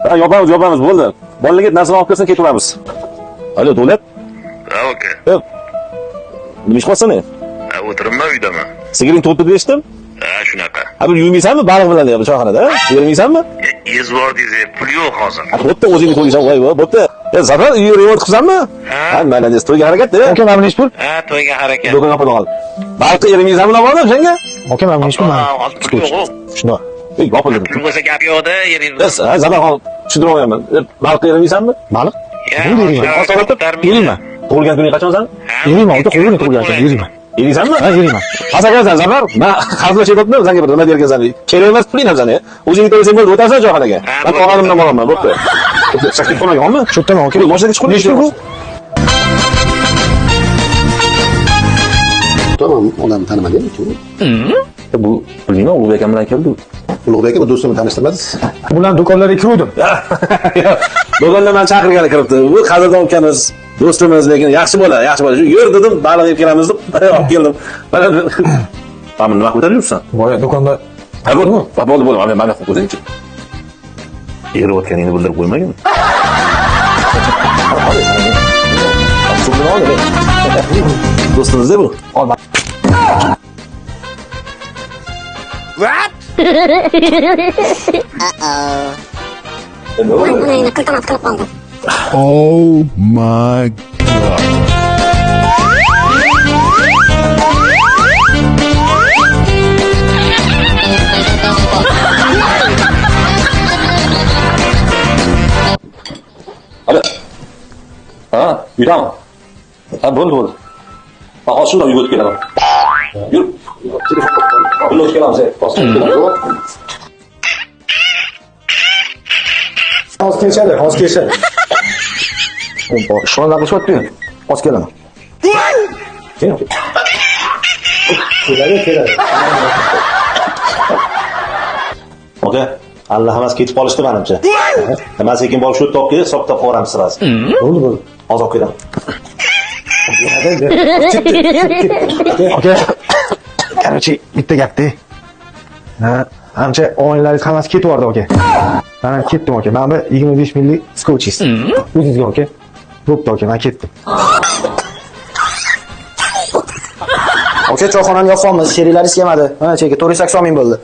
Ha, yopamiz, yopamiz, bo'ldi. Bolalarga narsani olib kelsin, ketaveramiz. Alo, Davlat. Ha, aka. Nima ish qilyapsan? Ha, o'tiribman uydaman. Sigiring tug'ibdi deb eshitdim. Ha, shunaqa. Ha, bir yuvmaysanmi baliq bilan deyapti choyxonada? Yurmaysanmi? Yezvor deysiz, pul yo'q hozir. Ha, bo'pti, o'zing to'ysan, voy, voy, bo'pti. E, Zafar, uy remont qilsanmi? Ha, mayli, to'yga harakat, de. Aka, mana nechi pul? Ha, to'yga harakat. Do'kon yopib qol. Baliqqa yurmaysanmi navoda o'shanga? Aka, mana nechi pul? Ha, hozir pul yo'q. Shundoq. Ey, yopildi. Pul bo'lsa gap yo'q-da, yeringiz. Ha, Zafar, hozir tushuntira olmayapman. Baliqqa yurmaysanmi? Baliq? Ya, Yeriyman. Tug'ilgan kuning qachon san? Yeriyman, aka, qo'ying tug'ilgan kun, yeriyman. Yeriysanmi? Ha, yeriyman. Pas ekansan, Zafar. Men hazillashayapman, senga bir nima derkansan. Kerak emas puling ham sani. O'zing to'lasang bo'ldi, o'tarsan choyxonaga. Men tog'arimdan boraman, bo'pti. Shakib qolmaganmi? Shu yerdaman, aka. Mashinaga chiqib Nechi pul bu? Tamam, odamni tanimadim kim? Bu bilmayman, Ulug'bek akam bilan keldi. Ulug'bek aka bu do'stimni tanishtirmadingiz. Bularni do'konlarga kiruvdim. Do'konda meni chaqirgani kiribdi. Bu qadrdon ukamiz, do'stimiz, lekin yaxshi bola, yaxshi bola. Shu yur dedim, baliq yeb kelamiz deb olib keldim. Mana mana nima ko'tarib yuribsan? Boya do'konda Ha, bo'ldi, bo'ldi, bo'ldi. Mana mana ko'ringchi. Eriyotganingni bildirib qo'ymagin. Do'stimiz-da bu. Olma. What? Uh-oh. Oh my God. Alo. Ha, uydami? Ha, bo'ldi, bo'ldi. Ha, hozir shundoq uyga o'tib kelaman. Yur. Telefon o'tib kelamiz, hozir. Hozir kelishadi, hozir kelishadi. Ishxonada qilishyapti. Hozir kelaman. Keladi, keladi. Aka, Allah hammasi ketib qolishdi menimcha. Men sekin borib shu yerda olib kelib, hisob kitob qilib sirasi. Bo'ldi, bo'ldi. Hozir olib kelaman. Aka, короче, bitta gapda. Ha, ancha o'yinlaringiz hammasi ketib yubordi, aka. Men ham ketdim, aka. Mana bu 25 minglik skotchingiz. O'zingizga, aka. Bo'pti, aka, men ketdim. Aka, choyxonani yopamiz, sheriklaringiz kelmadi. Mana cheki 480 ming bo'ldi.